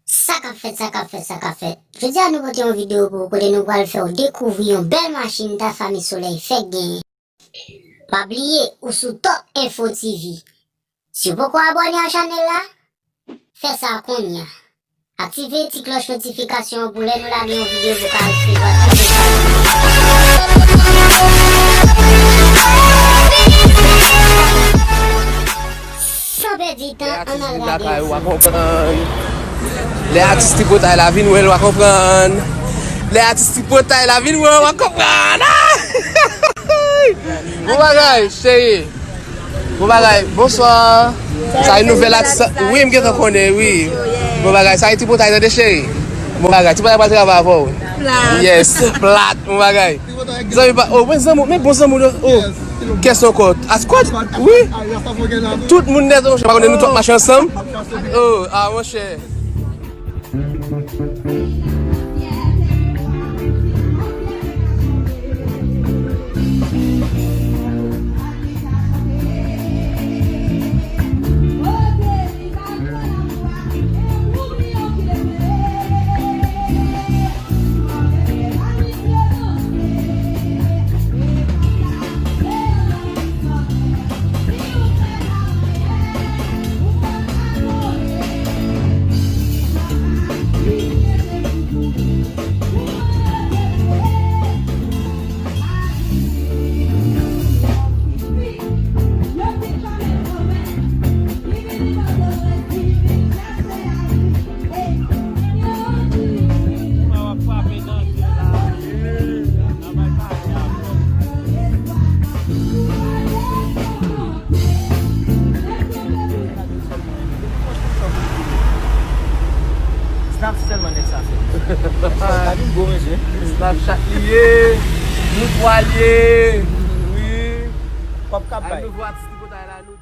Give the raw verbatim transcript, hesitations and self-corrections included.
Sa k ap fèt, sa k ap fèt, sa k ap fèt. Jodi a nou pote yon videyo pou ou kote nou pral fè w dekouvri yon bèl machin ta Fami Solèy fèk genyen. Pa bliye, ou sou Top Info T V. Si w poko abòne a chanèl la, fè sa kounye a. Aktive ti klòch notifikasyon an pou lè nou lage yon videyo pou w ka resevwa tout enfòmasyon. San pèdi tan, ann al gade. Lakay ou a konprann. Lè atis tripotay la vin wè l, w a konprann. Lè atis tripotay la vin wè l, w a konprann. Ah! Bon bagay, cheri. Bon bagay, bonswa. Sa e nouvèl atis. Wi, m gentan konnen, wi. Bon bagay, sa e tripotay, tande, cheri. Bon bagay, tripotay pral travay avè w. Plat. Yes, plat, bon bagay. Zanmi pa, oh, men zanmi, men bon zanmi, oh. Kès ankò. Askwad, wi. Tout moun nèt, monchè, pa konnen nou tout mache ansanm. Oh, ah, monchè. Snap sèlman nèg sa fè. Nèg sa pa vin gwo mesye. Snapchat li ye. Nou twa l ye. Wi. Kòb k ap bay. Ay, nouvo atis tripotay la, nou